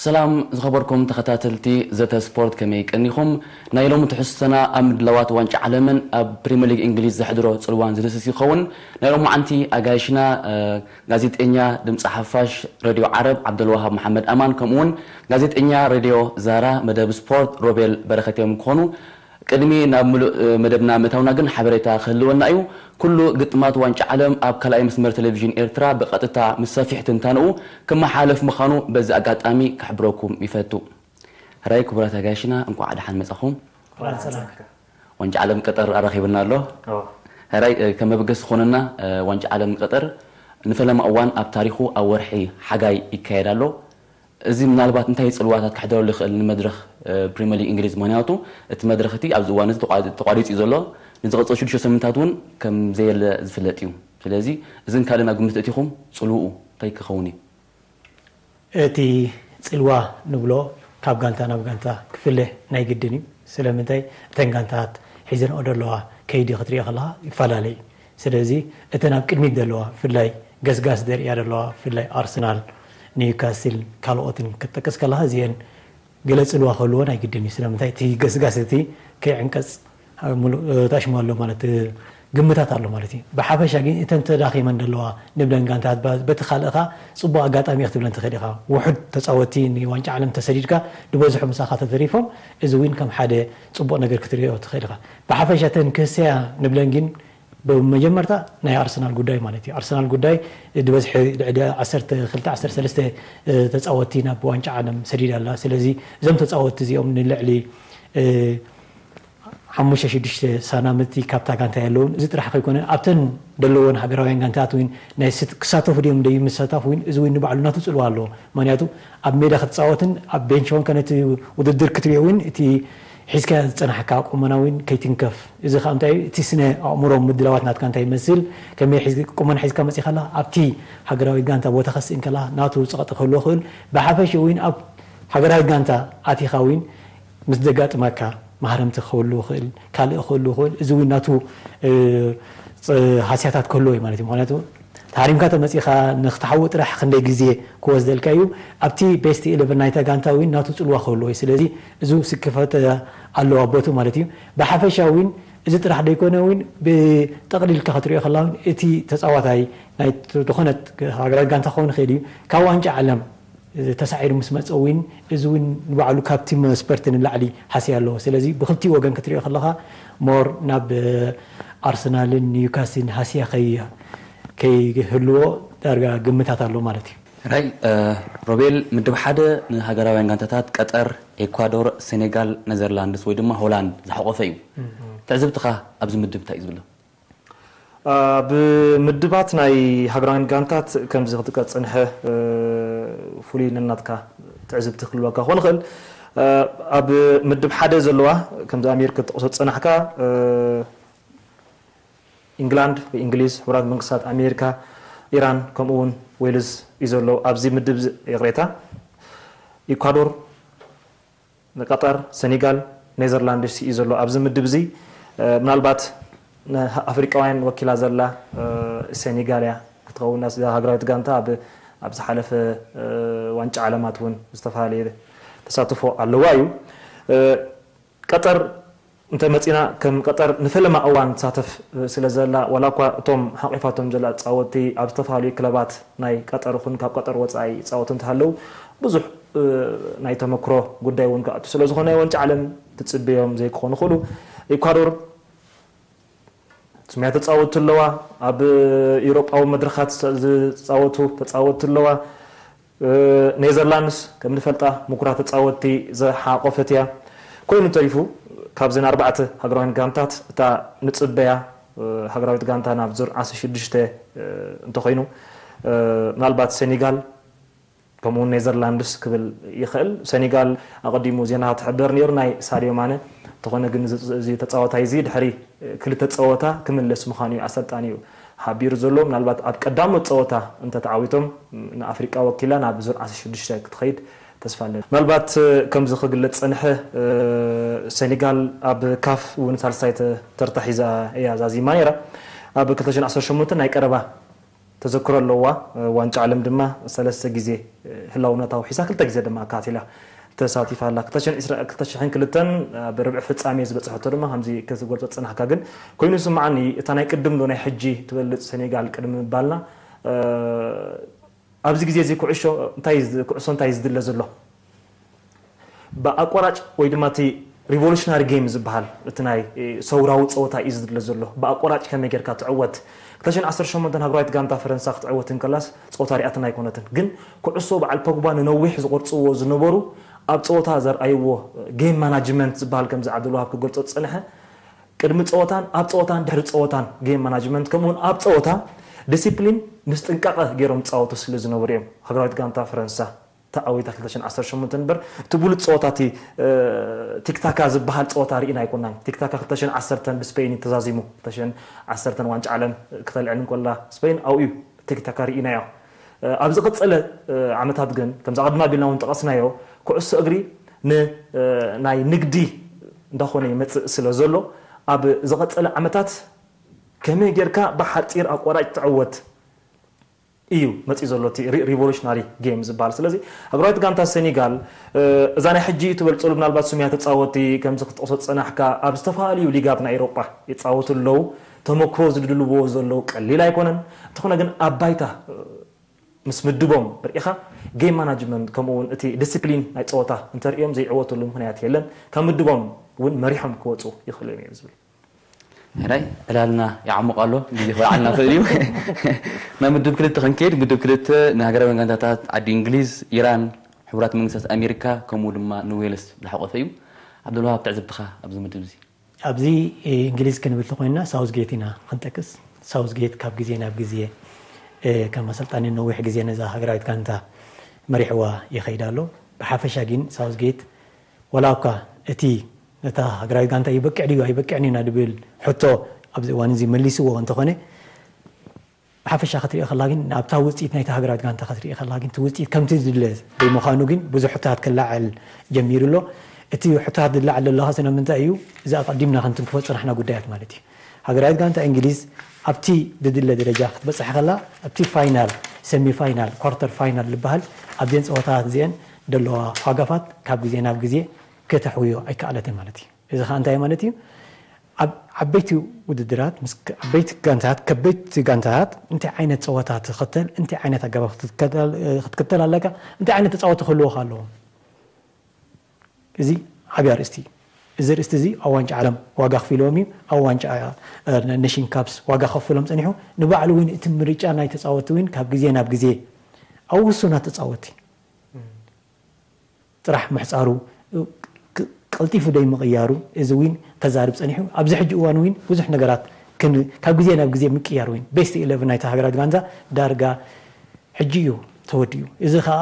ሰላም ዝኸበርኩም ተኸታተልቲ ዘተ ስፖርት፣ ከመይ ቀኒኹም? ናይ ሎሚ ትሕዝቶና ኣብ ምድላዋት ዋንጫ ዓለምን ኣብ ፕሪምየር ሊግ እንግሊዝ ዘሕድሮ ጽልዋን ዝድስስ ይኸውን። ናይ ሎሚ መዓንቲ ኣጋይሽና፣ እ፣ ጋዜጠኛ ድምፂ ሓፋሽ ሬድዮ ዓረብ ዓብደልዋሃብ መሓመድ ኣማን፣ ከምኡ እውን ጋዜጠኛ ሬድዮ ዛራ መደብ ስፖርት ሮቤል በረኸት እዮም ክኾኑ። ቅድሚ ናብ ምሉእ፣ እ፣ መደብና ምእታውና ግን ሓበሬታ ክህልወና እዩ። ኩሉ ግጥማት ዋንጫ ዓለም ኣብ ካልኣይ መስመር ቴሌቪዥን ኤርትራ ብቐጥታ ምስ ሰፊሕ ትንታንኡ ክመሓለፍ ምዃኑ በዚ ኣጋጣሚ ክሕብረኩም ይፈቱ። ሕራይ ክቡራት ኣጋይሽና፣ እንኳዕ ደሓን መጻኹም። እንኳዕ ደሓን ሰላም። ዋንጫ ዓለም ቀጠር ኣራኺብና ኣሎ። ኣዎ። ሕራይ፣ እ፣ ከም መበገሲ ዝኾነና፣ እ፣ ዋንጫ ዓለም ቀጠር ንፈለማ እዋን ኣብ ታሪኹ ኣብ ወርሒ ሓጋይ ይካየድ ኣሎ። እዚ ምናልባት እንታይ ጽልዋታት ከሕድረሉ ይኽእል ንመድረኽ፣ እ፣ ፕሪምየር ሊግ እንግሊዝ? ምኽንያቱ እቲ መድረኽ እቲ ኣብዚ እዋን እዚ ተቋ-፣ ተቋሪጹ እዩ ዘሎ። ንዝቐጽል ሽዱሽተ ሰሙንታት እውን ከም ዘየለ ዝፍለጥ እዩ። ስለዚ እዝን ካልእን ኣብ ግምት እቲኹም ጽልውኡ እንታይ ክኸውን እዩ? እቲ ጽልዋ ንብሎ ካብ ጋንታ ናብ ጋንታ ክፍለ ናይ ግድን እዩ። ስለምንታይ? እተን ጋንታት ሒዘንኦ ዘለዋ ከይዲ ክትሪኦ ከለኻ ይፈላለ እዩ። ስለዚ እተን ኣብ ቅድሚት ዘለዋ፣ ብፍላይ ገስጋስ ዘርእያ ዘለዋ፣ ብፍላይ ኣርሰናል፣ ኒውካስል፣ ካልኦትን ክትጠቅስ ከለኻ፣ እዚአን ገለ ጽልዋ ክህልዎ ናይ ግድን እዩ። ስለምንታይ? እቲ ገስጋስ እቲ ከይዕንቀጽ፣ እ፣ ሙሉእ፣ እ፣ ታሽሙ ኣሎ ማለት፣ እ፣ ግምታት ኣሎ ማለት እዩ። ብሓፈሻ ግን እተን ተዳኺመን ዘለዋ ንብለን ጋንታት፣ በ-፣ በቲ ካልእኻ ጽቡቕ ኣጋጣሚ ክትብለን ትኽእል ኢኻ። ውሑድ ተጻወቲ ንዋንጫ ዓለም ተሰዲድካ፣ ዝበዝሑ ምሳኻ ተተሪፎም፣ እዚ እውን ከም ሓደ ጽቡቕ ነገር ክትሪኦ ትኽእል ኢኻ። ብሓፈሻ እተን ክህሰያ ንብለን ግን ብመጀመርታ ናይ ኣርሰናል ጉዳይ ማለት እዩ። ኣርሰናል ጉዳይ፣ እ፣ ዝበዝሐ ልዕሊ ዓሰርተ ክልተ፣ ዓሰርተ ሰለስተ፣ እ፣ ተጻወቲ ናብ ዋንጫ ዓለም ሰዲዳ ኣላ። ስለዚ እዞም ተጻወቲ እዚኦም ንልዕሊ፣ እ፣ ሓሙሽተ ሽዱሽተ ሳናምቲ ካብታ ጋንታ የለውን። እዚ ጥራሕ ከይኮነ ኣብተን ዘለዎን ሃገራውያን ጋንታት እውን ናይ ስት-፣ ክሳተፉ ድዮም ደይምሳተፉ እውን፣ እዚ እውን ንባዕሉ ናቱ ጽልዋ ኣለዎ። ምኽንያቱ ኣብ ሜዳ ክትጻወትን ኣብ ቤንች እውን ከነቲ ውድድር ክትሪኦ እውን እቲ ሒዝካ ዝጸናሕካ ቁመና እውን ከይትንከፍ። እዚ ኸኣ እንታይ እዩ? እቲ ስነ ኣእምሮ ምድላዋት ናትካ እንታይ ይመስል? ከመይ ሒዝ-፣ ቁመና ሒዝካ መጺኻ ኣለኻ? ኣብቲ ሃገራዊት ጋንታ ቦታ ከስእን ከለኻ ናቱ ጸቕጢ ክህልዎ ይኽእል። ብሓፈሽኡ እውን ኣብ ሃገራዊት ጋንታ ኣቲኻ እውን ምስ ዘጋጥመካ ማህረምቲ ክህሉ ይኽእል፣ ካልእ ክህሉ ይኽእል። እዚ እውን ናቱ፣ እ፣ ጽ-፣ ሃስያታት ክህልዎ እዩ ማለት እዩ። ምኽንያቱ ተሃሪምካ ተመጺኻ ንኽትሓዊ ጥራሕ ክንደይ ግዜ ክወስደልካ እዩ። ኣብቲ ቤስት ኢለቨን ናይታ ጋንታ እውን ናቱ ጽልዋ ክህልዎ እዩ። ስለዚ እዚ ስክፈት ኣለዎ ቦቱ ማለት እዩ። ብሓፈሻ እውን እዚ ጥራሕ ደይኮነ እውን ብጠቕሊልካ ክትሪኦ ከላ እውን እቲ ተጻዋታይ ናይ ዝኾነት ሃገራዊት ጋንታ ክኸውን ይኽእል እዩ። ካብ ዋንጫ ዓለም ተሳዒሩ ምስ መጸ እውን፣ እዚ እውን ንባዕሉ ካብቲ መስፈርቲ ንላዕሊ ሃስያ ኣለዎ። ስለዚ ብክልቲኡ ወገን ክትሪኦ ከለኻ ሞር ናብ ኣርሰናልን ኒውካስልን ሃስያ ከይ-፣ ከይህልዎ ዳርጋ ግምታት ኣሎ ማለት እዩ። ራይ፣ እ፣ ሮቤል፣ ምድብ ሓደ ንሃገራውያን ጋንታታት ቀጠር፣ ኤኳዶር፣ ሴኔጋል፣ ኔዘርላንድስ ወይ ድማ ሆላንድ ዝሓቆፈ እዩ። ትዕዝብትኻ ኣብዚ ምድብ እንታይ እዩ ዝብሎ? ኣብ ምድባት ናይ ሃገራውያን ጋንታት ከምዚ ክትጥቀስ ጸንሐ፣ እ፣ ፍሉይ ነናትካ ትዕዝብቲ ክህልወካ ክኾን ይኽእል። እ፣ ኣብ ምድብ ሓደ ዘለዋ፣ ከምዚ ኣሚር ክትጠቕሶ ዝጸናሕካ፣ እ፣ ኢንግላንድ ወይ እንግሊዝ፣ ሕቡራት መንግስታት ኣሜሪካ፣ ኢራን፣ ከምኡ እውን ዌልዝ እዩ ዘሎ ኣብዚ ምድብ እዚ። ይቕሬታ፣ ኢኳዶር፣ ቀጠር፣ ሰኔጋል፣ ኔዘርላንድስ እዩ ዘሎ ኣብዚ ምድብ እዚ። እ፣ ምናልባት ንኣፍሪቃውያን ወኪላ ዘላ፣ እ፣ ሰኔጋል እያ ክትኸውን። እዛ ሃገራዊት ጋንታ ኣብ፣ ኣብ ዝሓለፈ፣ እ፣ ዋንጫ ዓለማት እውን ዝተፈላለየ ተሳትፎ ኣለዋ እዩ። እ፣ ቀጠር እንተ መጺና፣ ከም ቀጠር ንፈለማ እዋን ትሳተፍ ስለ ዘላ፣ ዋላ እኳ እቶም ሓቂፋቶም ዘላ ጻወቲ ኣብ ዝተፈላለዩ ክለባት ናይ ቀጠር ይኹን ካብ ቀጠር ወጻኢ ይጻወቱ እንተሃለዉ፣ ብዙሕ፣ እ፣ ናይ ተመክሮ ጉዳይ እውን ክኣቱ ስለ ዝኾነ፣ ዋንጫ ዓለም ትጽበዮም ዘይክኾኑ ይኽእሉ። ኢኳዶር ስሙያ ተጻወቱ ኣለዋ፣ ኣብ ኤውሮጳዊ መድረኻት ዝጻወቱ ተጻወቱ ኣለዋ። እ፣ ኔዘርላንድስ ከም ንፈልጣ ምኩራት ተጻወትቲ ዝሓቆፈት እያ። ኮይኑ ተሪፉ፣ ካብዘን ኣርባዕተ ሃገራውያን ጋንታት እታ ንጽበያ፣ እ፣ ሃገራዊት ጋንታ ናብ ዙር ዓሰርተ ሽዱሽተ፣ እ፣ እንተኾይኑ፣ እ፣ ምናልባት ሴኔጋል ከምኡውን ኔዘርላንድስ ክብል ይኽእል። ሴኔጋል ኣቐዲሙ ዜና ትሕብር ነይሩ ናይ ሳድዮ ማነ። እንተኾነ ግን እዚ፣ እዚ ተጻዋታይ እዚ ድሕሪ ክልተ ጸወታ ክምለስ ምዃኑ እዩ ኣሰልጣኒኡ ሓቢሩ ዘሎ። ምናልባት ኣብ ቀዳሞት ጸወታ እንተተዓዊቶም ንኣፍሪቃ ወኪላ ናብ ዙር ዓሰርተ ሽዱሽተ ክትኸይድ ተስፋ ኣለኒ። ምናልባት ከምዚ ክግለጽ ጸንሐ፣ እ፣ ሴኔጋል ኣብ ካፍ እውን ሳልሳይ ተ-፣ ተርታ ሒዛ እያ ዛዚማ ነይራ። ኣብ ክልተ ሽሕን ዓሰርተ ሸሞንተን ናይ ቀረባ ተዘክሮ ኣለዋ። ዋንጫ ዓለም ድማ ሰለስተ ግዜ ህላውነታዊ ሒዛ፣ ክልተ ግዜ ድማ ኣካቲላ ተሳቲፋ ኣላ። ክልተ ሽሕን ዕስራን፣ ክልተ ሽሕን ክልተን ኣብ ርብዒ ፍጻሜ ዝበጽሐቶ ድማ ከምዚ ክትገልጾ ዝጸናሕካ ግን ኮይኑ ይስምዓኒ። እታ ናይ ቅድም ዶ ናይ ሕጂ ትበልጽ ሴኔጋል ቅድሚ ምባልና፣ እ፣ ኣብዚ ግዜ እዚ ኩዕሾ እንታይ ዝ-፣ ኩዕሶ እንታይ ዝድለ ዘሎ? ብኣቋራጭ ወይ ድማ እቲ ሪቮሉሽናሪ ጌም ዝበሃል፣ እቲ ናይ፣ እ፣ ሰውራዊ ጸወታ እዩ ዝድለ ዘሎ። ብኣቋራጭ ከመይ ጌርካ ትዕወት? ክልተ ሽሕን ዓሰርተ ሸሞንተን ሃገራዊት ጋንታ ፈረንሳ ክትዕወት እንከላስ ጸወታ ሪኣትና ኣይኮነትን። ግን ኩዕሶ በዓል ፖግባ ንነዊሕ ዝቆርጽዎ ዝነበሩ ኣብ ጸወታ ዘርኣይዎ ጌም ማናጅመንት ዝበሃል፣ ከምዚ ዓብዱልዋሃብ ክገልጾ ዝጸንሐ፣ ቅድሚ ጸወታን ኣብ ጸወታን ድሕሪ ጸወታን ጌም ማናጅመንት፣ ከምኡውን ኣብ ጸወታ ዲሲፕሊን ምስ ጥንቃቐ ገይሮም ዝጻወቱ ስለ ዝነበሩ እዮም ሃገራዊት ጋንታ ፈረንሳ ተዓዊታ ክልተ ሽሕን ዓሰርተ ሸሞንተን እምበር፣ እቲ ብሉጽ ጸወታ እቲ፣ እ፣ ቲክታካ ዝበሃል ጸወታ ርኢና ኣይኮናን። ቲክታካ ክልተ ሽሕን ዓሰርተን ብስፔን እዩ ተዛዚሙ። ክልተ ሽሕን ዓሰርተን ዋንጫ ዓለም ክተልዕል እንከላ ስፔን ኣብኡ እዩ ቲክታካ ርኢናዮ። እ፣ ኣብ ዝቐጸለ፣ እ፣ ዓመታት ግን፣ ከምዚ ኣቐድም ኣቢልና እውን ጠቐስናዮ፣ ኩዕሶ እግሪ ን-፣ እ፣ ናይ ንግዲ እንዳኾነ ይመጽእ ስለ ዘሎ፣ ኣብ ዝቐጸለ ዓመታት ከመይ ጌርካ ብሓጺር ኣቋራጭ ትዕወት እዩ መጺኡ ዘሎ እቲ ሪ-፣ ሪቮሉሽናሪ ጌም ዝበሃል። ስለዚ ሃገራዊት ጋንታ ሴኔጋል፣ እ፣ እዛ ናይ ሕጂ ትበልጸሉ ምናልባት ስሙያ ተጻወቲ ከምዚ ክትጠቕሶ ዝጸናሕካ ኣብ ዝተፈላለዩ ሊጋት ናይ ኤውሮጳ ይጻወቱ ኣለዉ። ተመክሮ ዝድልዎ ዘለዉ ቀሊል ኣይኮነን። እንተኾነ ግን ኣብ ባይታ፣ እ፣ ምስ ምድቦም ርኢኻ ጌም ማናጅመንት ከምኡ እውን እቲ ዲሲፕሊን ናይ ጸወታ እንተርእዮም ዘይዕወተሉ ምኽንያት የለን። ካብ ምድቦም እውን መሪሖም ክወጹ ይኽእሉ እዮም እየ ዝብል። ሕራይ ዕላልና ይዓሙቕ ኣሎ፣ ግዜ ክበልዓልና ይኽእል እዩ። ናብ ምድብ ክልተ ክንከይድ፣ ምድብ ክልተ ንሃገራውያን ጋንታታት ዓዲ እንግሊዝ፣ ኢራን፣ ሕቡራት መንግስታት ኣሜሪካ ከምኡ ድማ ንዌልስ ዝሓቆፈ እዩ። ዓብዱልዋሃብ፣ ትዕዝብትኻ ኣብዚ ምድብ እዚ? ኣብዚ እንግሊዝ ክንብል ተኾይንና ሳውዝጌት ኢና ክንጠቅስ። ሳውዝጌት ካብ ግዜ ናብ ግዜ፣ እ፣ ከም ኣሰልጣኒ ነዊሕ ግዜ ነዛ ሃገራዊት ጋንታ መሪሕዋ ይኸይድ ኣሎ። ብሓፈሻ ግን ሳውዝጌት ዋላ እኳ እቲ ነታ ሃገራዊት ጋንታ ይበቅዕ ድዩ ኣይበቅዕን ኢና ድብል ሕቶ ኣብዚ እዋን እዚ መሊስዎ እንተኾነ፣ ብሓፈሻ ክትሪኦ ከላ ግን፣ ኣብታ ውፅኢት ናይታ ሃገራዊት ጋንታ ክትሪኦ ከላ ግን፣ እቲ ውፅኢት ከምቲ ዝድለ ዘይምዃኑ ግን ብዙሕ ሕቶታት ክለዓል ጀሚሩ ኣሎ። እቲ ሕቶታት ዝለዓል ዘሎ ከ ስለምንታይ እዩ? እዚ ኣቐዲምና ክንትንክፎ ዝፀናሕና ጉዳያት ማለት እዩ። ሃገራዊት ጋንታ እንግሊዝ ኣብቲ ዝድለ ደረጃ ክትበፅሕ ከላ፣ ኣብቲ ፋይናል፣ ሰሚ ፋይናል፣ ኳርተር ፋይናል ዝበሃል፣ ኣብዘን ፀወታታት እዚአን ዘለዋ ኳጋፋት ካብ ግዜ ናብ ግዜ ከተሕውዮ ኣይከኣለትን ማለት እዩ። እዚ ኸኣ እንታይ ማለት እዩ? ኣብ ዓበይቲ ውድድራት፣ ምስ ክ-፣ ዓበይቲ ጋንታታት፣ ከበይቲ ጋንታታት እንታይ ዓይነት ጸወታ ትኽተል፣ እንታይ ዓይነት ኣገባብ ክትከተል፣ እ፣ ክትክተል ኣለካ፣ እንታይ ዓይነት ተጻወቲ ክህልዉኻ ኣለዎም? እዚ ዓቢ ኣርእስቲ እዩ። እዚ ኣርእስቲ እዚ ኣብ ዋንጫ ዓለም ዋጋ ከፊልዎም እዩ። ኣብ ዋንጫ፣ እ፣ ነ-፣ ኔሽን ካፕስ ዋጋ ከፍሎም ጸኒሑ። ንባዕሉ እውን እቲ ምርጫ ናይ ተጻወቲ እውን ካብ ግዜ ናብ ግዜ ኣብ ውሱናት ተጻወቲ ጥራሕ ምሕጻሩ፣ ቅ-፣ ቀልጢፉ ደይ ምቕያሩ፣ እዚ እውን ከዛርብ ጸኒሑ። ኣብዚ ሕጂ እዋን እውን ብዙሕ ነገራት ክን-፣ ካብ ግዜ ናብ ግዜ ምቅያር እውን ቤስት ኢለቨን ናይታ ሃገራዊት ጋንታ ዳርጋ ሕጂ እዩ ተወዲኡ። እዚ ኸኣ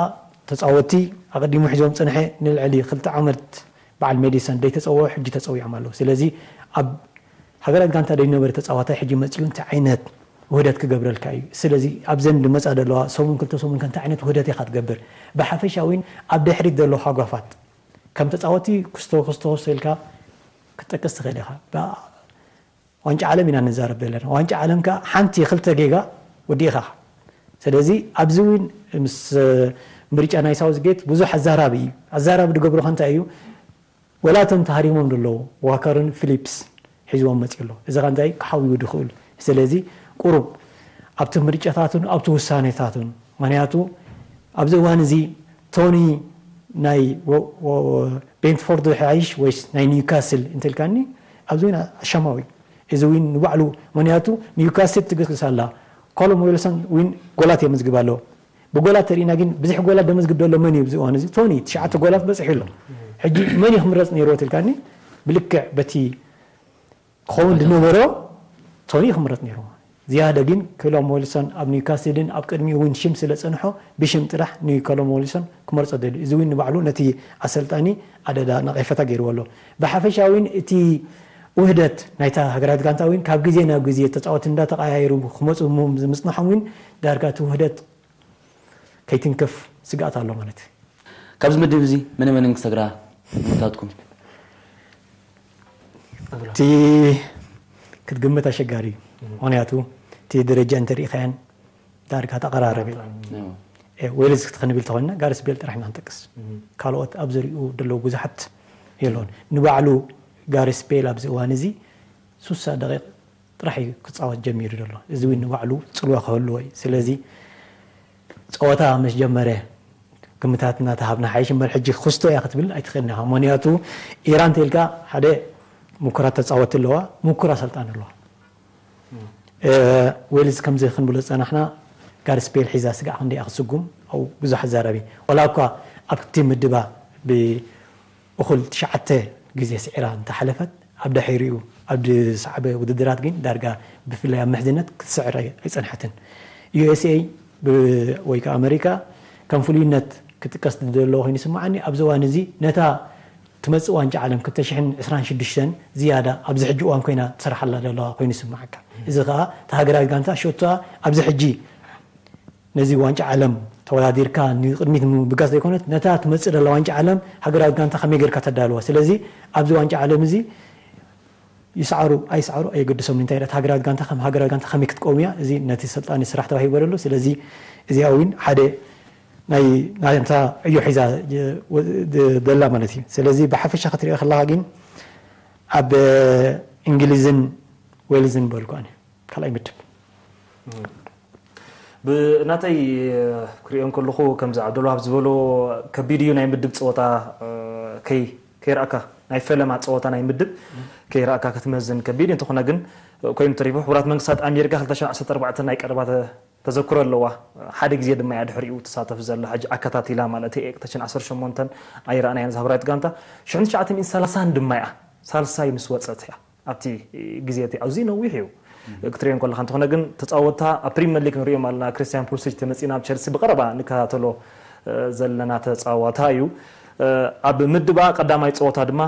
ተጻወትቲ ኣቐዲሙ ሒዞም ጽንሐ ንልዕሊ ክልተ ዓመት በዓል ሜዲሰን ደይ ተጸውዖ፣ ሕጂ ተጸዊዖም ኣለዉ። ስለዚ ኣብ ሃገራዊት ጋንታ ደይ ነበረ ተጻዋታይ ሕጂ መጺኡ እንታይ ዓይነት ውህደት ክገብረልካ እዩ? ስለዚ ኣብዘን ዝመጻ ዘለዋ ሰሙን ክልተ ሰሙን ከ እንታይ ዓይነት ውህደት ኢኻ ትገብር? ብሓፈሻ እውን ኣብ ድሕሪት ዘሎ ሃጓፋት ከም ተጻወቲ ክስቶ ክስቶ ክስቶ ኢልካ ክትጠቅስ ትኽእል ኢኻ። ባ-፣ ዋንጫ ዓለም ኢና ንዛረብ ዘለና። ዋንጫ ዓለም ከኣ ሓንቲ ክልተ ጌጋ ወዲእኻ። ስለዚ ኣብዚ እውን ምስ ምርጫ ናይ ሳውዝጌት ብዙሕ ኣዛራቢ እዩ። ኣዛራቢ ዝገብሮ ከ እንታይ እዩ? ወላ እቶም ተሃሪሞም ዘለዉ ዋከርን ፊሊፕስ ሒዝዎም መጺኡ ኣሎ። እዚ ኸ እንታይ ክሓውዩ ድኽእል? ስለዚ ቁሩብ ኣብቲ ምርጫታቱን ኣብቲ ውሳኔታቱን፣ ምኽንያቱ ኣብዚ እዋን እዚ ቶኒ ናይ ወ-፣ ወ-፣ ብሬንትፎርድ ይሓይሽ ወይስ ናይ ኒውካስል እንተልካኒ፣ ኣብዚ እውን ኣሻማዊ። እዚ እውን ንባዕሉ፣ ምኽንያቱ ኒውካስል ትግስግስ ኣላ። ኮሎም ዊልሰን እውን ጎላት የመዝግብ ኣሎ። ብጎላት ተሪእና ግን፣ ብዙሕ ጎላት ደመዝግብ ዘሎ መን እዩ ኣብዚ እዋን እዚ? ቶኒ፣ ትሽዓተ ጎላት በፂሑ ኣሎ። ሕጂ መን እዩ ክምረፅ ነይርዎ ትልካኒ? ብልክዕ በቲ ክኸውን ዝነበሮ ቶኒ ክምረፅ ነይርዎ። ዝያዳ ግን ኮሎም ዊልሰን ኣብ ኒውካስልን ኣብ ቅድሚኡ እውን ሽም ስለ ፀንሖ፣ ብሽም ጥራሕ ንኮሎም ዊልሰን ክመርፆ ደልዩ። እዚ እውን ንባዕሉ ነቲ ኣሰልጣኒ ኣደዳ ነቐፈታ ገይርዎ ኣሎ። ብሓፈሻ እውን እቲ ውህደት ናይታ ሃገራዊት ጋንታ እውን ካብ ግዜ ናብ ግዜ ተፃወቲ እንዳተቐያየሩ ክመፁ ም-፣ ምፅናሖም እውን ዳርጋ እቲ ውህደት ከይትንክፍ ስግኣት ኣሎ ማለት እዩ። ካብዚ ምድብ እዚ መነ መንን ክሰግራ ግምታትኩም? እቲ ክትግምት ኣሸጋሪ እዩ። ምኽንያቱ እቲ ደረጃ እንተሪኢኻያን ዳርጋ ተቐራረብ እዩ። ዌልዝ ክትኽንብል ተኾይንና ጋርስ ቤል ጥራሕ ኢና ንጠቅስ። ካልኦት ኣብ ዝሪኡ ዘለዉ ብዙሓት የለውን። ንባዕሉ ጋርስ ቤል ኣብዚ እዋን እዚ ሱሳ ደቂቕ ጥራሕ እዩ ክፃወት ጀሚሩ ዘሎ። እዚ እውን ንባዕሉ ፅልዋ ክህልዎ እዩ። ስለዚ ፀወታ ምስ ጀመረ ግምታት እናተሃብና ሓይሽ እምበር ሕጂ ክስቶ እያ ክትብል ኣይትኽእልን ኢኻ። ምክንያቱ ኢራን ተልካ ሓደ ምኩራት ተፃወቲ ኣለዋ፣ ምኩር ኣሰልጣኒ ኣለዋ። ዌልዝ ከምዚ ክንብሎ ዝፀናሕና ጋርስ ቤል ሒዛ ስጋዕ ክንደይ ክትስጉም ኣብኡ ብዙሕ ኣዛራቢ። ዋላ እኳ ኣብቲ ምድባ ብእኹል ትሽዓተ ግዜ ስዒራ እንተሓለፈት ኣብ ድሕሪኡ ኣብ ዝሰዓበ ውድድራት ግን ዳርጋ ብፍላይ ኣብ ምሕዝነት ክትስዕር ኣይፀንሐትን። ዩ ኤስ ኤ ወይ ከዓ ኣመሪካ ከም ፍሉይነት ክጥቀስ ዘለዎ ኮይኑ ይስምዓኒ። ኣብዚ እዋን እዚ ነታ ትመጽእ ዋንጫ ዓለም ክልተ ሽሕን ዕስራን ሽዱሽተን ዝያዳ ኣብዚ ሕጂ እዋን ኮይና ትሰርሓላ ዘለዋ ኮይኑ ይስምዓካ። እዚ ከኣ እታ ሃገራዊት ጋንታ ሸቶኣ ኣብዚ ሕጂ ነዚ ዋንጫ ዓለም ተወዳዲርካ ንቕድሚት ምብጋስ ዘይኮነት፣ ነታ ትመጽእ ዘላ ዋንጫ ዓለም ሃገራዊት ጋንታ ከመይ ጌርካ ተዳልዋ። ስለዚ ኣብዚ ዋንጫ ዓለም እዚ ይስዓሩ ኣይስዓሩ ኣየገድሶምን። እንታይ እታ ሃገራዊት ጋንታ ከም ሃገራዊት ጋንታ ከመይ ክትቀውም እያ፣ እዚ ነቲ ሰልጣኒ ስራሕ ተባሂቡ ዘሎ። ስለዚ እዚኣ እውን ሓደ ናይ ናይታ ዕዮ ሒዛ ደላ ማለት እዩ። ስለዚ ብሓፈሻ ክትሪኦ ከለካ ግን ኣብ እንግሊዝን ዌልዝን በልኩ ኣነ ካልኣይ ምድብ። ብናተይ ክሪኦ እንከለኹ ከምዚ ዓብደልዋሃብ ዝበሎ ከቢድ እዩ ናይ ምድብ ፀወታ ከይ ከይረኣካ ናይ ፈለማ ፀወታ ናይ ምድብ ከይረኣካ ክትመዝን ከቢድ እዩ። እንተኾነ ግን ኮይኑ ተሪፉ ሕቡራት መንግስታት ኣሜሪካ ክልተ ሽሕን ዓሰርተ ኣርባዕተን ናይ ቀረባ ተዘክሮ ኣለዋ። ሓደ ግዜ ድማ እያ ድሕሪኡ ትሳተፍ ዘላ ሕጂ ኣከታቲላ ማለት እየ ክልተ ሽሕን ዓሰርተ ሸሞንተን ኣይረኣናያን እዛ ሃገራዊት ጋንታ ሽሕን ትሽዓተ ሚእትን ሰላሳን ድማ እያ ሳልሳይ ምስ ወፀት እያ ኣብቲ ግዜ እቲ ኣዝዩ ነዊሕ እዩ ክትሪኦ እንከለካ። እንተኾነ ግን ተፃወትታ ኣብ ፕሪምየር ሊግ ንሪኦም ኣለና። ክርስቲያን ፑልሲች ተመፂና ኣብ ቸልሲ ብቐረባ ንከታተሎ ዘለና ተፃዋታ እዩ። ኣብ ምድባ ቀዳማይ ፀወታ ድማ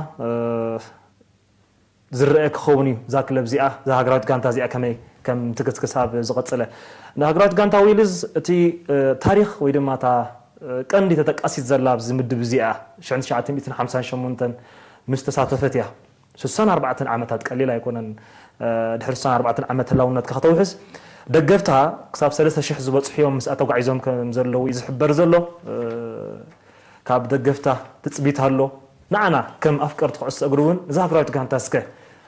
ዝረአ ክኸውን እዩ እዛ ክለብ እዚኣ እዛ ሃገራዊት ጋንታ እዚኣ ከመይ ከም ትግስግስ ኣብ ዝቐፅለ ንሃገራዊት ጋንታ ዌልዝ እቲ ታሪክ ወይ ድማ እታ ቀንዲ ተጠቃሲት ዘላ ኣብዚ ምድብ እዚኣ ሽሕን ትሽዓተ ሚእትን ሓምሳን ሸሞንተን ምስ ተሳተፈት እያ። ስሳን ኣርባዕተን ዓመታት ቀሊል ኣይኮነን። ድሕሪ ስሳን ኣርባዕተን ዓመት ህላውነትካ ከተውሕስ ደገፍታ ክሳብ ሰለስተ ሽሕ ዝበፅሑ እዮም ምስኣ ተጓዒዞም ከም ዘለዉ እዩ ዝሕበር ዘሎ። ካብ ደገፍታ ትፅቢት ኣሎ። ንዓና ከም ኣፍቀርቲ ኩዕሶ እግሪ እውን እዛ ሃገራዊት ጋንታ እስከ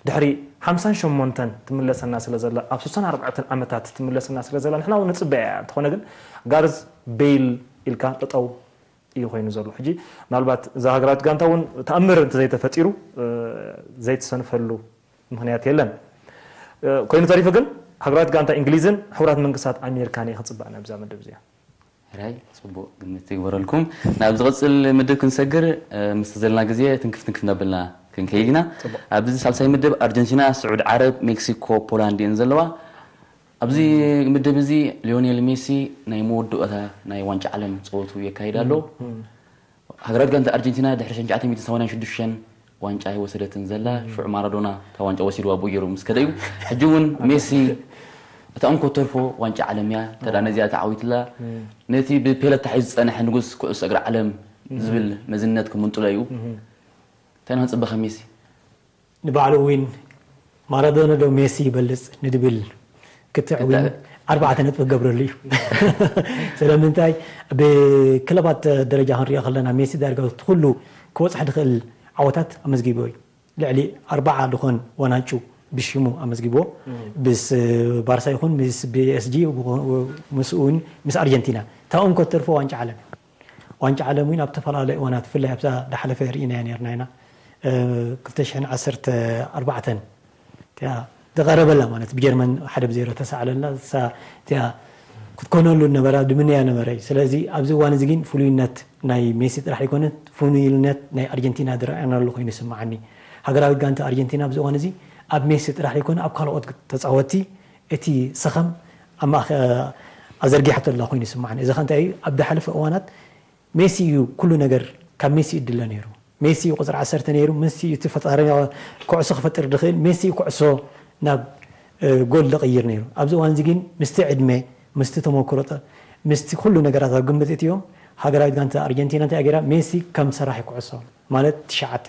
ድሕሪ ሓምሳን ሸሞንተን ትምለሰና ስለ ዘላ ኣብ ስሳን ኣርባዕተን ዓመታት ትምለሰና ስለ ዘላ ንሕና እውን ንፅበያ እያ። እንተኾነ ግን ጋርዝ ቤይል ኢልካ ጠጠው እዩ ኮይኑ ዘሎ። ሕጂ ምናልባት እዛ ሃገራዊት ጋንታ እውን ተኣምር እንተዘይተፈጢሩ ዘይትሰንፈሉ ምክንያት የለን። ኮይኑ ተሪፉ ግን ሃገራዊት ጋንታ እንግሊዝን ሕቡራት መንግስታት ኣሜሪካን እየ ክፅበኣን ኣብዛ መደብ እዚኣ። ሕራይ ፅቡቅ ግምት ይግበረልኩም። ናብ ዝቕፅል ምድብ ክንሰግር ምስቲ ዘለና ግዜ ትንክፍ ትንክፍ እንዳበልና ክንከይድ ኢና። ኣብዚ ሳልሳይ ምድብ ኣርጀንቲና፣ ስዑድ ዓረብ፣ ሜክሲኮ፣ ፖላንድ እየን ዘለዋ። ኣብዚ ምድብ እዚ ሊዮኔል ሜሲ ናይ መወድኦታ ናይ ዋንጫ ዓለም ፀወቱ የካይድ ኣሎ። ሃገራዊት ጋንታ ኣርጀንቲና ድሕሪ ሽሕን ትሽዓተ ሚእትን ሰማንያን ሽዱሽተን ዋንጫ ኣይወሰደትን ዘላ። ሽዑ ማራዶና እታ ዋንጫ ወሲድዋ ብኡ ገይሩ ምስ ከደ እዩ። ሕጂ እውን ሜሲ እታ እንኮ ተርፎ ዋንጫ ዓለም እያ። እንተ ደኣ ነዚኣ ተዓዊትላ ነቲ ብፔለ ተታሒዙ ዝጸንሐ ንጉስ ኩዕሶ እግሪ ዓለም ዝብል መዝነት ክምንጥሎ እዩ። እንታይ ኢና ክንጽበ ካብ ሜሲ? ንባዕሉ ዊን ማራዶና ዶ ሜሲ ይበልፅ ንድብል ክትዕ ዊን ኣርባዕተ ነጥቢ ክገብረሉ እዩ። ስለምንታይ ብክለባት ደረጃ ክንሪኦ ከለና ሜሲ ዳርጋ እቲ ኩሉ ክበፅሕ ዝኽእል ዓወታት ኣመዝጊቡ እዩ። ልዕሊ ኣርባዓ ዝኾን ዋናጩ ብሽሙ ኣመዝጊብዎ ምስ ባርሳ ይኹን ምስ ፒኤስጂ ምስኡን ምስ ኣርጀንቲና ታኦም ከተርፎ ዋንጫ ዓለም ዋንጫ ዓለም እውን ኣብ ዝተፈላለዩ እዋናት ብፍላይ ኣብዛ ዝሓለፈ ርኢናያ ነርና ኢና ክልተ ሽሕን ዓሰርተ ኣርባዕተን እቲኣ ዝቐረበላ ማለት ብጀርመን ሓደ ብዜሮ ተሳዕለላ እሳ እቲኣ ክትኮነሉ ነበራ ድምንያ ነበረ እዩ። ስለዚ ኣብዚ እዋን እዚ ግን ፍሉይነት ናይ ሜሲ ጥራሕ ኣይኮነት፣ ፍሉይነት ናይ ኣርጀንቲና ዝረኣናሉ ኮይኑ ይስምዓኒ። ሃገራዊት ጋንታ ኣርጀንቲና ኣብዚ እዋን እዚ ኣብ ሜሲ ጥራሕ ኣይኮነ ኣብ ካልኦት ተፃወትቲ እቲ ሰኸም ኣብ ማእኸ ኣዘርጊሓቶ ኣላ ኮይኑ ይስምዓኒ። እዚ ከ እንታይ እዩ? ኣብ ዝሓለፈ እዋናት ሜሲ እዩ ኩሉ ነገር ካብ ሜሲ እዩ ድለ ነይሩ። ሜሲ እዩ ቁፅሪ ዓሰርተ ነይሩ። ሜሲ እዩ እቲ ፈጣሪ ኩዕሶ ክፈጥር ዝኽእል። ሜሲ እዩ ኩዕሶ ናብ ጎል ዝቕይር ነይሩ። ኣብዚ እዋን እዚ ግን ምስቲ ዕድመ፣ ምስቲ ተመክሮ፣ ምስቲ ኩሉ ነገራት ኣብ ግምት እትዮም ሃገራዊት ጋንታ ኣርጀንቲና እንታይ ገይራ ሜሲ ከም ሰራሒ ኩዕሶ ማለት ትሽዓተ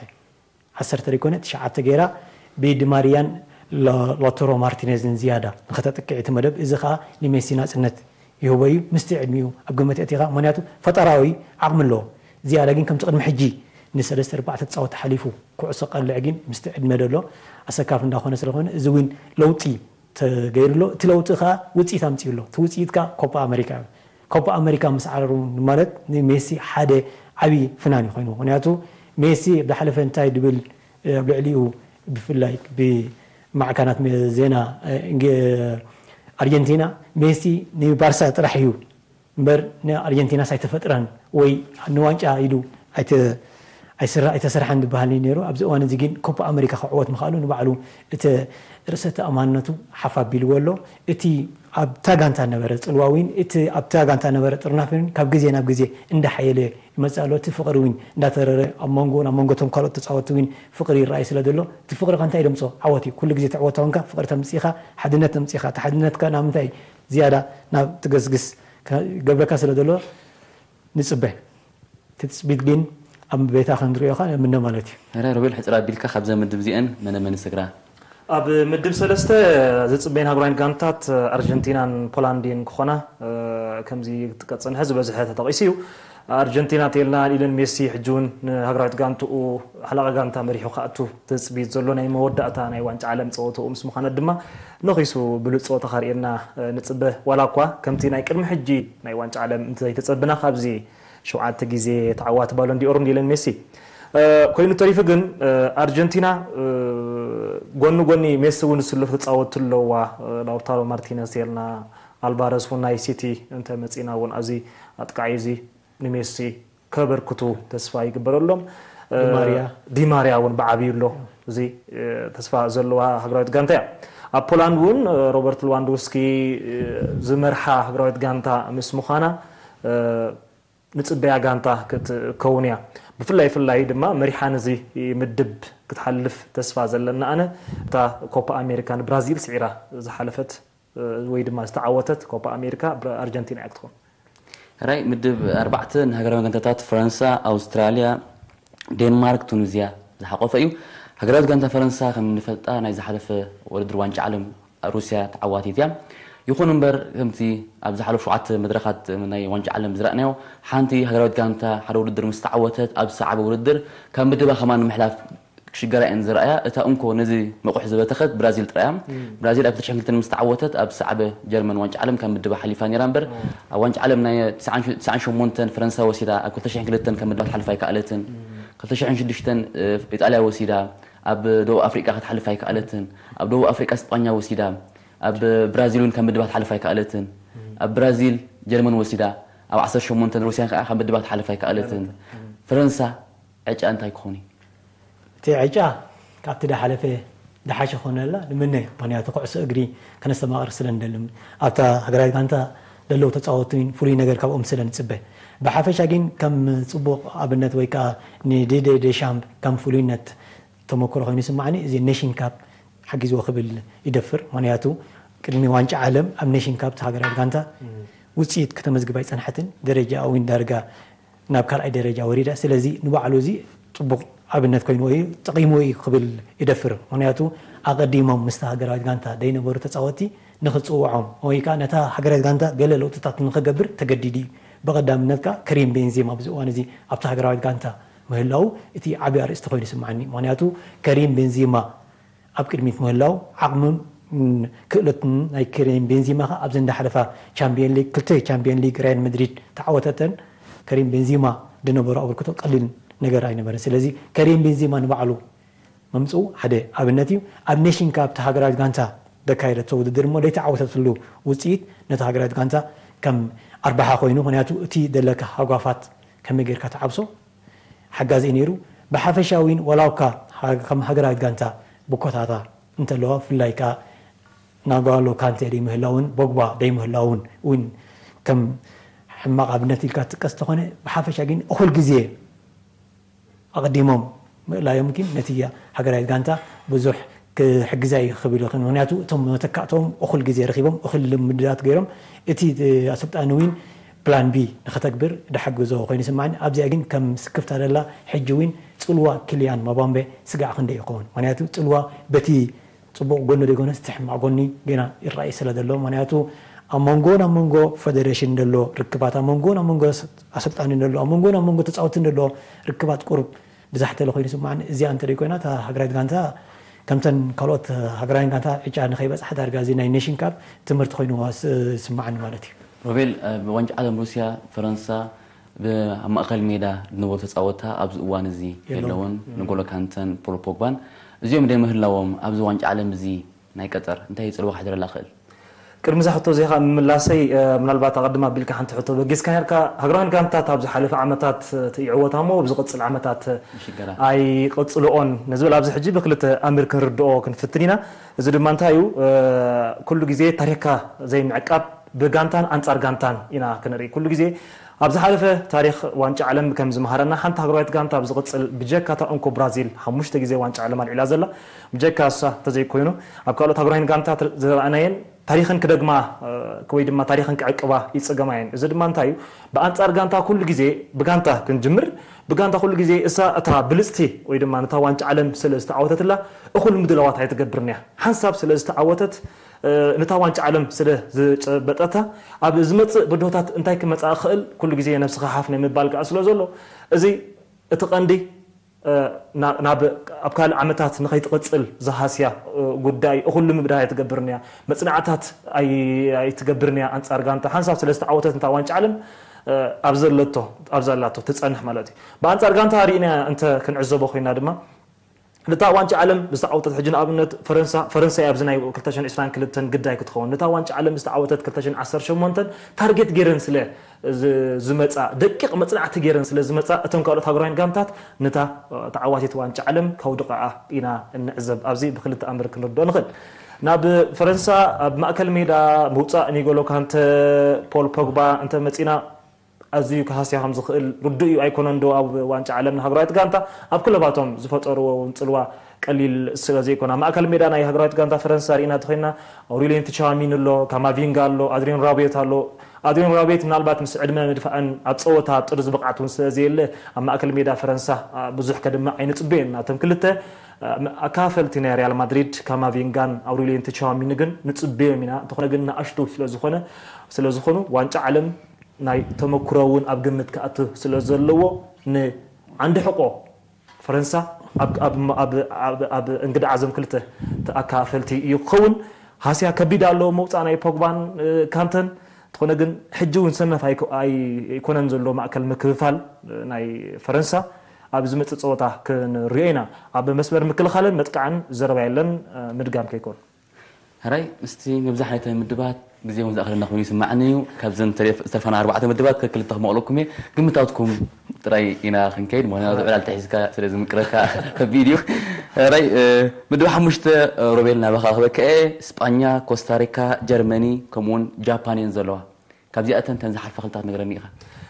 ዓሰርተ ዘይኮነ ትሽዓተ ገይራ ብዲማርያን ላውታሮ ማርቲኔዝን ዝያዳ ንኸተጥቅዕ እቲ መደብ። እዚ ኸኣ ንሜሲ ናጽነት ይህቦ እዩ። ምስቲ ዕድሚኡ ኣብ ግምት ኣእቲኻ፣ ምኽንያቱ ፈጠራዊ ዓቕሚ ኣለዎ። ዝያዳ ግን ከምቲ ቅድሚ ሕጂ ንሰለስተ ኣርባዕተ ተጻወትቲ ሓሊፉ ኩዕሶ ቀልዕ ግን ምስቲ ዕድመ ደሎ ኣሰካፊ እንዳኾነ ስለኾነ፣ እዚ እውን ለውጢ ተገይሩ ኣሎ። እቲ ለውጢ ከኣ ውጽኢት ኣምጺኡ ኣሎ። እቲ ውጽኢት ከኣ ኮፓ ኣመሪካ እዩ። ኮፓ ኣመሪካ ምስ ዓረሩ ማለት ንሜሲ ሓደ ዓቢ ፍናን ኮይኑ። ምኽንያቱ ሜሲ ኣብ ዝሓለፈ እንታይ ድብል ኣብ ልዕሊኡ ብፍላይ ብማዕከናት ዜና ኣርጀንቲና፣ ሜሲ ንባርሳ ጥራሕ እዩ እምበር ንኣርጀንቲናስ ኣይተፈጥረን ወይ ንዋንጫ ኢሉ ኣይተ ኣይስራ ኣይተሰርሓን ዝበሃል እዩ ነይሩ። ኣብዚ እዋን እዚ ግን ኮፓ ኣመሪካ ክዕወት ምኽኣሉ ንባዕሉ እቲ ርእሰ ተኣማንነቱ ሓፍ ኣቢልዎ ኣሎ። እቲ ኣብታ ጋንታ ነበረ ጽልዋ እውን እቲ ኣብታ ጋንታ ነበረ ጥርናፈ እውን ካብ ግዜ ናብ ግዜ እንዳሓየለ ይመጽእ ኣሎ። እቲ ፍቕሪ እውን እንዳተረረ ኣብ መንጎ ናብ መንጎ እቶም ካልኦት ተጻወትቲ እውን ፍቕሪ ይረኣይ ስለ ዘሎ እቲ ፍቕሪ ከ እንታይ ደምጾ ዓወት እዩ። ኩሉ ግዜ ተዕወት ተኾንካ ፍቕሪ ተምጽኢኻ ሓድነት ተምጽኢኻ እቲ ሓድነትካ ናብ ምንታይ ዝያዳ ናብ ትገስግስ ገብረካ ስለ ዘሎ ንጽበ። እቲ ትጽቢት ግን ኣብ ቤታ ክንሪኦ ከኣ ምነ ማለት እዩ። ረ ሮቤል ሕጽር ኣቢልካ ካብዘ ምድብ ዚአን መነ መን ስግራ ኣብ ምድብ ሰለስተ ዝጽበይን ሃገራዊን ጋንታት ኣርጀንቲናን ፖላንድን ክኾና ከምዚ ክጥቀጽ ዝጸንሐ ዝበዝሐ ተጠቒሱ እዩ። ኣርጀንቲና ተልና ሊዮነል ሜሲ ሕጂ እውን ንሃገራዊት ጋንትኡ ሓለቓ ጋንታ መሪሑ ክኣቱ ትጽቢት ዘሎ ናይ መወዳእታ ናይ ዋንጫ ዓለም ጸወትኡ ምስ ምዃነት ድማ ነኺሱ ብሉጽ ጸወታ ከርእየና ንጽበ። ዋላ እኳ ከምቲ ናይ ቅድሚ ሕጂ ናይ ዋንጫ ዓለም እንተዘይተጸብና ካብዚ ሸውዓተ ግዜ ተዓዋቲ ባሎን ዲኦር ሊዮነል ሜሲ ኮይኑ ተሪፉ ግን ኣርጀንቲና ጎኒ ጎኒ ሜሲ እውን ዝስለፉ ተጻወትቲ ኣለዋ። ላውታሮ ማርቲነስ የልና ኣልቫረስ እውን ናይ ሲቲ እንተ መጺና እውን ኣብዚ ኣጥቃዒ እዚ ንሜሲ ከበርክቱ ተስፋ ይግበረሎም። ዲማርያ እውን ብዓብዩ ኣሎ። እዚ ተስፋ ዘለዋ ሃገራዊት ጋንታ እያ። ኣብ ፖላንድ እውን ሮበርት ልዋንዶውስኪ ዝመርሓ ሃገራዊት ጋንታ ምስ ምዃና ንጽበያ ጋንታ ክትከውን እያ። ብፍላይ ፍላይ ድማ መሪሓን እዚ ምድብ ክትሓልፍ ተስፋ ዘለና ኣነ እታ ኮፓ ኣሜሪካ ንብራዚል ስዒራ ዝሓለፈት ወይ ድማ ዝተዓወተት ኮፓ ኣሜሪካ ኣርጀንቲና እያ ክትኸውን። ራይ ምድብ ኣርባዕተ ንሃገራዊ ጋንታታት ፈረንሳ፣ ኣውስትራልያ፣ ዴንማርክ፣ ቱኒዝያ ዝሓቆፈ እዩ። ሃገራዊት ጋንታ ፈረንሳ ከም እንፈልጣ ናይ ዝሓለፈ ውድድር ዋንጫ ዓለም ሩስያ ተዓዋቲት እያ። ይኹን እምበር ከምቲ ኣብ ዝሓለፉ ሸውዓተ መድረኻት ናይ ዋንጫ ዓለም ዝረኣናዮ ሓንቲ ሃገራዊት ጋንታ ሓደ ውድድር ምስ ተዓወተት ኣብ ዝሰዓበ ውድድር ካብ ምድባ ከማን ንምሕላፍ ክሽገራ እየን ዝረኣያ። እታ እንኮ ነዚ መቑሕ ዝበተኸት ብራዚል ጥራይ እያ። ብራዚል ኣብ ክልተ ሽሕን ክልተን ምስ ተዓወተት ኣብ ዝሰዓበ ጀርመን ዋንጫ ዓለም ካብ ምድባ ሓሊፋ ነይራ እምበር ኣብ ዋንጫ ዓለም ናይ ትስዓን ሸሞንተን ፈረንሳ ወሲዳ ኣብ ክልተ ሽሕን ክልተን ካብ ምድባ ክትሓልፍ ኣይከኣለትን። ክልተ ሽሕን ሽዱሽተን ኢጣልያ ወሲዳ ኣብ ደቡብ ኣፍሪቃ ክትሓልፍ ኣይከኣለትን። ኣብ ደቡብ ኣፍሪቃ ስጳኛ ወሲዳ ኣብ ብራዚል እውን ካብ ምድባ ክትሓልፍ ኣይከኣለትን። ኣብ ብራዚል ጀርመን ወሲዳ ኣብ ዓሰርተ ሸሞንተን ሩስያን ከዓ ካብ ምድባ ክትሓልፍ ኣይከኣለትን። ፈረንሳ ዕጫ እንታይ ክኾን እዩ? እቲ ዕጫ ካብቲ ዳሓለፈ ዳሓሸ ክኾነላ ንምነ። ምኽንያቱ ኩዕሶ እግሪ ከነስተማቕር ስለ ንደሊ ኣብታ ሃገራዊት ጋንታ ዘለዉ ተፃወትቲ ፍሉይ ነገር ካብኦም ስለ ንፅበ። ብሓፈሻ ግን ከም ፅቡቕ ኣብነት ወይ ከዓ ንዲዴ ዴሻምፕ ከም ፍሉይነት ተመክሮ ኮይኑ ይስማዓኒ። እዚ ኔሽን ካፕ ሓጊዝዎ ክብል ይደፍር። ምኽንያቱ ቅድሚ ዋንጫ ዓለም ኣብ ኔሽን ካፕ እታ ሃገራዊት ጋንታ ውፅኢት ከተመዝግብ ኣይፀንሐትን። ደረጃ እውን ዳርጋ ናብ ካልኣይ ደረጃ ወሪዳ። ስለዚ ንባዕሉ እዚ ፅቡቕ ኣብነት ኮይንዎ እዩ፣ ጠቒምዎ እዩ ክብል ይደፍር። ምኽንያቱ ኣቐዲሞም ምስታ ሃገራዊት ጋንታ ደይነበሩ ተፃወትቲ ንክፅውዖም ወይ ከዓ ነታ ሃገራዊት ጋንታ ገለ ለውጥታት ንክገብር ተገዲዱ እዩ። ብቐዳምነት ከዓ ከሪም ቤንዜማ ኣብዚ እዋን እዚ ኣብታ ሃገራዊት ጋንታ ምህላው እቲ ዓብዪ ኣርእስቲ ኮይኑ ይስምዓኒ። ምኽንያቱ ከሪም ቤንዜማ ኣብ ቅድሚት ምህላው ዓቕምን ክእለትን ናይ ከሪም ቤንዜማ ከዓ ኣብዚ እንዳሓለፋ ቻምፒየን ሊግ ክልተ ቻምፒየን ሊግ ሪያል መድሪድ ተዓወተተን ከሪም ቤንዜማ ዝነበሮ ኣበርክቶ ቀሊል ነገር ኣይነበረን። ስለዚ ከሪም ቤንዜማ ንባዕሉ መምፅኡ ሓደ ኣብነት እዩ። ኣብ ኔሽን ካፕ እታ ሃገራዊት ጋንታ ዘካየደቶ ውድድር እሞ ዘይተዓወተትሉ ውፅኢት ነታ ሃገራዊት ጋንታ ከም ኣርባሓ ኮይኑ፣ ምክንያቱ እቲ ዘለካ ሃጓፋት ከመይ ጌርካ ትዓብሶ ሓጋዚ እዩ ነይሩ። ብሓፈሻ እውን ዋላ እኳ ከም ሃገራዊት ጋንታ ብኮታታ እንተለዋ ብፍላይ ከዓ ናጓሎ ካንቴ ደይምህላውን ቦግባ ደይምህላውን እውን ከም ሕማቕ ኣብነት ኢልካ ትጥቀስ እንተኾነ ብሓፈሻ ግን እኹል ግዜ ኣቐዲሞም ምእላዮም ግን ነቲ ሃገራዊት ጋንታ ብዙሕ ክሕግዛ እዩ ክብል ይኽእል። ምክንያቱ እቶም መተካእቶም እኹል ግዜ ረኺቦም እኹል ልምድታት ገይሮም እቲ ኣሰልጣኒ እውን ፕላን ቢ ንኸተግብር ድሓግዞ ኮይኑ ይስማዓኒ። ኣብዚኣ ግን ከም ስክፍታ ደላ ሕጂ እውን ፅልዋ ኪልያን መባምበ ስጋዕ ክንደይ ይኸውን? ምክንያቱ ፅልዋ በቲ ፅቡቕ ጎኒ ደይኮነስ እቲ ሕማቕ ጎኒ ገና ይረኣይ ስለ ዘሎ ምክንያቱ ኣብ መንጎን ኣብ መንጎ ፈደሬሽን ዘሎ ርክባት፣ ኣብ መንጎን ኣብ መንጎ ኣሰልጣኒ ዘሎ፣ ኣብ መንጎን ኣብ መንጎ ተፃወትን ዘሎ ርክባት ቁሩብ ብዛሕ ተለ ኮይኑ ይስማዓኒ። እዚኣ እንተ ደይኮይና እታ ሃገራዊት ጋንታ ከምተን ካልኦት ሃገራውያን ጋንታ ዕጫ ንኸይበፅሓ ዳርጋ እዚ ናይ ኔሽን ካፕ ትምህርቲ ኮይንዋ ይስማዓኒ ማለት እዩ። ሮቤል፣ ኣብ ዋንጫ ዓለም ሩስያ፣ ፈረንሳ፣ ብ-፣ ኣብ ማእከል ሜዳ ዝነበሩ ተጻወትታ ኣብዚ እዋን እዚ የለውን። የለውን። ንጎሎ ካንተን ፖል ፖግባን እዚኦም ደይ ምህላዎም ኣብዚ ዋንጫ ዓለም እዚ ናይ ቀጠር እንታይ ጽልዋ ክሕድረላ ክእል? ቅድሚ እዛ ሕቶ እዚኻ ምምላሰይ፣ እ፣ ምናልባት ኣቐድም ኣቢልካ ሓንቲ ሕቶ በጊስካ ነርካ። ሃገራውያን ጋንታት ኣብ ዝሓለፈ ዓመታት፣ እ፣ ይዕወታ እሞ ኣብ ዝቕጽል ዓመታት፣ እ፣ ይሽገራ። ኣይቕጽልኦን ንዝብል ኣብዚ ሕጂ ብክልተ ኣምር ክንርድኦ ክንፍትን ኢና። እዚ ድማ እንታይ እዩ? እ፣ ኩሉ ግዜ ታሪኽካ ዘይምዕቃብ ብጋንታን ኣንጻር ጋንታን ኢና ክንርኢ። ኩሉ ግዜ ኣብ ዝሓለፈ ታሪኽ ዋንጫ ዓለም ከም ዝመሃረና ሓንቲ ሃገራዊት ጋንታ ኣብ ዝቕጽል ብጀካ እታ እንኮ ብራዚል ሓሙሽተ ግዜ ዋንጫ ዓለም ኣልዒላ ዘላ ብጀካ እሳ እንተዘይኮይኑ ኣብ ካልኦት ሃገራውያን ጋንታት ዝረኣናየን ታሪኽን ክደግማ፣ እ፣ ወይ ድማ ታሪኽን ክዕቅባ ይጽገማ እየን። እዚ ድማ እንታይ እዩ? ብኣንጻር ጋንታ ኩሉ ግዜ ብጋንታ ክንጅምር፣ ብጋንታ ኩሉ ግዜ እሳ እታ ብልጽቲ ወይ ድማ ነታ ዋንጫ ዓለም ስለ ዝተዓወተትላ እኹል ምድላዋት ኣይትገብርን እያ። ሓንሳብ ስለ ዝተዓወተት፣ እ፣ ነታ ዋንጫ ዓለም ስለ ዝጨበጠታ ኣብ ዝመጽእ ብድሆታት እንታይ ክመጽእ ክእል ኩሉ ግዜ ነብስኻ ሓፍ ናይ ምባል ከኣ ስለ ዘሎ እዚ እቲ ቀንዲ እ፣ ና-፣ ናብ ኣብ ካልእ ዓመታት ንኸይትቕጽል ዝሃስያ፣ እ፣ ጉዳይ እኹሉ ምብዳህ ኣይትገብርን እያ። መጽናዕታት ኣይ-፣ ኣይትገብርን እያ ኣንጻር ጋንታ። ሓንሳብ ስለ ዝተዓወተት እንታ ዋንጫ ዓለም፣ እ፣ ኣብ ዘለቶ፣ ኣብ ዘላቶ ትጸንሕ ማለት እዩ። ብኣንጻር ጋንታ ርኢና እንተ ክንዕዘቦ ኮይና ድማ፣ ነታ ዋንጫ ዓለም ዝተዓወተት ሕጂ ንኣብነት ፈረንሳ፣ ፈረንሳ እያ ኣብዚ ናይ ክልተ ሽሕን ዕስራን ክልተን ግዳይ ክትኸውን። ነታ ዋንጫ ዓለም ዝተዓወተት ክልተ ሽሕን ዓሰርተ ሸሞንተን ታርጌት ገይረን ስለ ዝ-፣ ዝመጻ፣ ደቂቕ መጽናዕቲ ገይረን ስለ ዝመጻ፣ እተን ካልኦት ሃገራውያን ጋንታት ነታ ተዓዋቲት ዋንጫ ዓለም ከውድቕኣ ኢና እንዕዘብ። ኣብዚ ብክልተ ኣምር ክንርድኦ ንኽእል። ናብ ፈረንሳ ኣብ ማእከል ሜዳ ምውጻእ ኒጎሎ ካንተ፣ ፖል ፖግባ እንተ መጺና ኣዝዩ ክሃስያ ከም ዝኽእል ርዱእ እዩ ኣይኮነን ዶ? ኣብ ዋንጫ ዓለም ንሃገራዊት ጋንታ ኣብ ክለባቶም ዝፈጠርዎ እውን ጽልዋ ቀሊል ስለ ዘይኮነ። ኣብ ማእከል ሜዳ ናይ ሃገራዊት ጋንታ ፈረንሳ ርኢና እንተኾይንና ኣውሪልየን ትቻዋሚኒ ኣሎ፣ ካማቪንጋ ኣሎ፣ ኣድሪን ራቤት ኣሎ። ኣድሪን ራቤት ምናልባት ምስ ዕድመ ምድፋእን ኣብ ጸወታ ኣብ ጥርዚ ብቕዓት እውን ስለ ዘየለ ኣብ ማእከል ሜዳ ፈረንሳ፣ አ፣ ብዙሕ ከድምዕ ኣይንጽበዮን። ናቶም ክልተ፣ አ፣ ኣካፈልቲ ናይ ሪያል ማድሪድ ካማቪንጋን ኣውሪልየን ትቻዋሚኒ ግን ንጽበዮም ኢና። እንተኾነ ግን ንኣሽቱ ስለ ዝኾነ፣ ስለ ዝኾኑ ዋንጫ ዓለም ናይ ተመኩሮ እውን ኣብ ግምት ክኣቱ ስለ ዘለዎ ንዓንዲ ሕቆ ፈረንሳ ኣብ፣ ኣብ፣ ኣብ፣ ኣብ፣ ኣብ እንግዳ ዓዘም ክልተ ተኣካፈልቲ እዩ ክኸውን። ሃስያ ከቢድ ኣለዎ መውፃእ ናይ ፖግባን፣ እ፣ ካንተን። እንተኾነ ግን ሕጂ እውን ሰነፍ ኣይኮ-፣ ኣይ-፣ ኣይኮነን ዘሎ ማእከል ምክፍፋል፣ እ፣ ናይ ፈረንሳ። ኣብ ዝመፅእ ፀወታ ክንሪኦ ኢና። ኣብ መስመር ምክልኻልን መጥቃዕን ዘረባ የለን፣ እ፣ ምድጋም ከይኮን። ሕራይ፣ ምስቲ ምብዛሕ ናይተን ምድባት ግዜ እውን ዝኣኽለና ኮይኑ ይስማዓኒ እዩ። ካብዘን ተሪፍ-፣ ዝተርፋና ኣርባዕተ ምድባት ከክልተ ክመቕለኩም እየ። ግምታትኩም ጥራይ ኢና ክንከይድ፣ ምኽንያቱ ዕላል ተሒዝካ ስለ ዝምቅረካ ከቢድ እዩ። ሕራይ፣ እ፣ ምድብ ሓሙሽተ፣ እ፣ ሮቤል ናባኻ ክበክዐ፣ ስጳኛ፣ ኮስታሪካ፣ ጀርመኒ፣ ከምኡውን ጃፓን እየን ዘለዋ። ካብዚኣተን ተን ዝሓልፋ ክልታት ነገረኒ ኢኻ።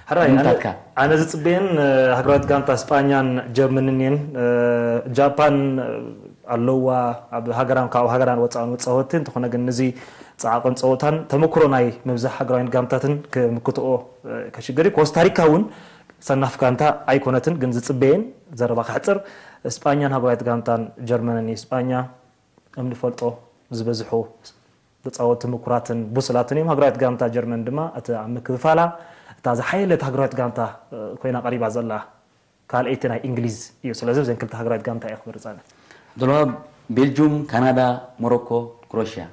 ሕራይ፣ ኣነ፣ ግምታትካ? ኣነ ዝጽበየን፣ እ፣ ሃገራዊት ጋንታ ስጳኛን ጀርመንን እየን። እ፣ ጃፓን፣ እ፣ ኣለዋ ኣብ ሃገራን ካብ ሃገራን ወጻእን መጻወቲ። እንተኾነ ግን ንዚ ጸዓቕን ጸወታን ተመክሮ ናይ ምብዛሕ ሃገራውያን ጋንታትን ክምክትኦ፣ እ፣ ከሽግር እዩ። ኮስታሪካ እውን ሰናፍ ጋንታ ኣይኮነትን፣ ግን ዝጽበየን ዘረባ ከሕጽር ስጳኛን ሃገራዊት ጋንታን ጀርመንን እዩ። ስጳኛ ከም ንፈልጦ ዝበዝሑ ተጻወትቲ ምኩራትን ብሱላትን እዮም። ሃገራዊት ጋንታ ጀርመን ድማ እቲ ኣብ ምክፍፋላ እታ ዝሓየለት ሃገራዊት ጋንታ፣ እ፣ ኮይና ቀሪባ ዘላ ካልኣይቲ ናይ እንግሊዝ እዩ። ስለዚ እዘን ክልተ ሃገራዊት ጋንታ እየ ክመርጻ ኣነ። ዓብዱልዋሃብ፣ ቤልጁም፣ ካናዳ፣ ሞሮኮ፣ ክሮሽያ።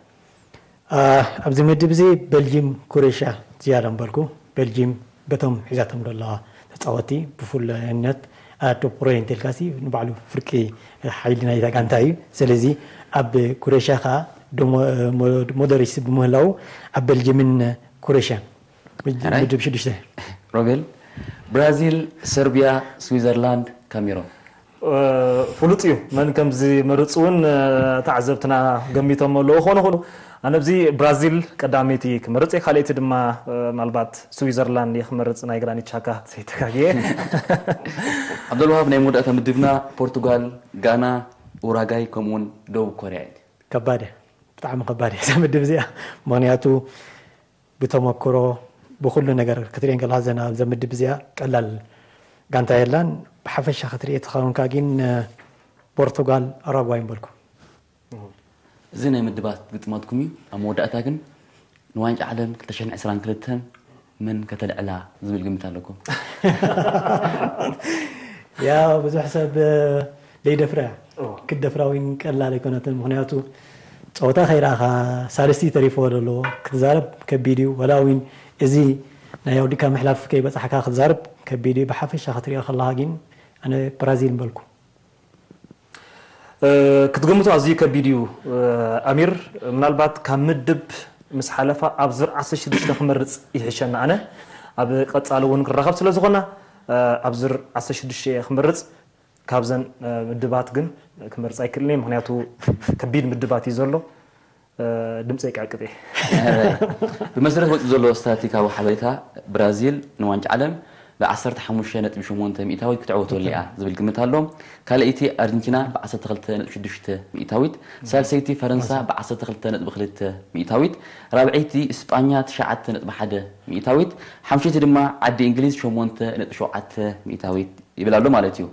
አ፣ ኣብዚ ምድብ እዚ ቤልጂም፣ ክሮሽያ ዝያዳ ምበልኩ። ቤልጂም በቶም ሒዛቶም ዘለዋ ተጻወቲ ብፍሉይነት፣ አ፣ ዶፕሮይ እንተልካሲ ንባዕሉ ፍርቂ ሓይሊ ናይታ ጋንታ እዩ። ስለዚ ኣብ ክሮሽያ ከኣ ዶሞ-፣ ሞ-፣ ሞደሪች ብምህላው ኣብ ቤልጂምን ክሮሽያን ምድ-፣ ሕራይ? ምድብ ሽዱሽተ። ሮቤል፣ ብራዚል፣ ሰርቢያ፣ ስዊዘርላንድ፣ ካሜሮን። እ፣ ፍሉጥ እዩ። መን ከም ዝመርጽ እውን፣ እ፣ ተዓዘብትና ገሚቶም ኣለዉ። ኾነ ኾኑ፣ ኣነ ኣብዚ ብራዚል ቀዳመይቲ ክመርጽ እየ፣ ካልኣይቲ ድማ፣ እ፣ ምናልባት ስዊዘርላንድ እየ ክመርጽ፣ ናይ ግራኒት ቻካ ዘይተጋግየ። ዓብደልዋሃብ፣ ናይ መወዳእታ ምድብና ፖርቱጋል፣ ጋና፣ ኡራጋይ፣ ከምኡውን ደቡብ ኮርያ እዩ። ከባድ እያ፣ ብጣዕሚ ከባድ እያ እዛ ምድብ እዚኣ። ምኽንያቱ ብተመክሮ፣ ብኹሉ ነገር ክትሪኤን ከለኻ፣ ዘና-፣ እዛ ምድብ እዚኣ ቀላል ጋንታ የላን። ብሓፈሻ ክትሪኦ ተኸውንካ ግን፣ ፖርቱጋል፣ ኡራጓይ ምበልኩ። እዚ ናይ ምድባት ግጥማትኩም እዩ። ኣብ መወዳእታ ግን ንዋንጫ ዓለም ክልተ ሽሕን ዕስራን ክልተን መን ከተልዕላ ዝብል ግምት ኣለኩም? ያ ብዙሕ ሰብ ደይደፍራ እያ። ክትደፍራ እውን ቀላል ኣይኮነትን። ምክንያቱ ፀወታ ከይረኣኻ ሳልስቲ ተሪፍዎ ዘሎ ክትዛረብ ከቢድ እዩ። ወላ እውን እዚ ናይ ኣውዲካ ምሕላፍ ከይበፃሕካ ክትዛረብ ከቢድ እዩ። ብሓፈሻ ክትሪኦ ከለካ ግን ኣነ ብራዚል ምበልኩ። ክትግምቶ ኣዝዩ ከቢድ እዩ። ኣሚር፣ ምናልባት ካብ ምድብ ምስ ሓለፋ ኣብ ዙር ዓሰርተ ሽዱሽተ ክመርፅ ይሕሸና። ኣነ ኣብ ቀፃሊ እውን ክራኸብ ስለ ዝኾና ኣብ ዙር ዓሰርተ ሽዱሽተ እየ ክመርፅ። ካብዘን ምድባት ግን ክመርፅ ኣይክእልን እየ፣ ምክንያቱ ከቢድ ምድባት እዩ ዘሎ። ድምፀይ ይቃቅጥ እየ። ብመሰረት ወፂኡ ዘሎ ስታቲካዊ ሓበሬታ፣ ብራዚል ንዋንጫ ዓለም ብ ዓሰርተ ሓሙሽተ ነጥቢ ሸሞንተ ሚእታዊት ክትዕወተሉ እያ ዝብል ግምት ኣሎ። ካልኣይቲ ኣርጀንቲና ብ ዓሰርተ ክልተ ነጥቢ ሽዱሽተ ሚእታዊት፣ ሳልሰይቲ ፈረንሳ ብ ዓሰርተ ክልተ ነጥቢ ክልተ ሚእታዊት፣ ራብዐይቲ እስጳኛ ትሽዓተ ነጥቢ ሓደ ሚእታዊት፣ ሓምሸይቲ ድማ ዓዲ እንግሊዝ ሸሞንተ ነጥቢ ሸውዓተ ሚእታዊት ይብል ኣሎ ማለት እዩ።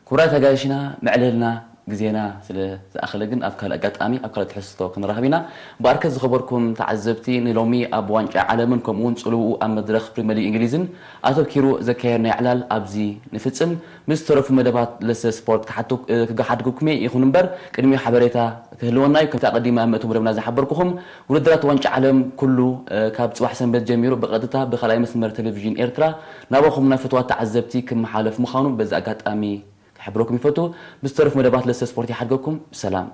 ክቡራት ኣጋይሽና፣ መዕለልና ግዜና ስለ ዝኣኸለ ግን ኣብ ካልእ ኣጋጣሚ ኣብ ካልእ ትሕዝቶ ክንራኸብ ኢና። ብኣርከት ዝኸበርኩም ተዓዘብቲ፣ ንሎሚ ኣብ ዋንጫ ዓለምን ከምኡ እውን ጽልውኡ ኣብ መድረኽ ፕሪምየር ሊግ እንግሊዝን ኣተኪሩ ዘካየድናዮ ዕላል ኣብዚ ንፍጽም። ምስ ዝተረፉ መደባት ለሰ ስፖርት ክሓቱ- ክገሓድግኩም እየ። ይኹን እምበር ቅድሚኡ ሓበሬታ ክህልወና እዩ። ከምቲ ኣቐዲመ ኣብ መእተዊ መደብና ዝሓበርኩኹም፣ ውድድራት ዋንጫ ዓለም ኩሉ ካብ ጽባሕ ሰንበት ጀሚሩ ብቐጥታ ብኻልኣይ መስመር ቴሌቪዥን ኤርትራ ናባኹም ናብ ፍትዋት ተዓዘብቲ ክመሓለፍ ምዃኑ በዚ ኣጋጣሚ ክሕብረኩም ይፈቱ። ብዝተረፉ መደባት ለሰ ስፖርት ይሓድገኩም። ሰላም።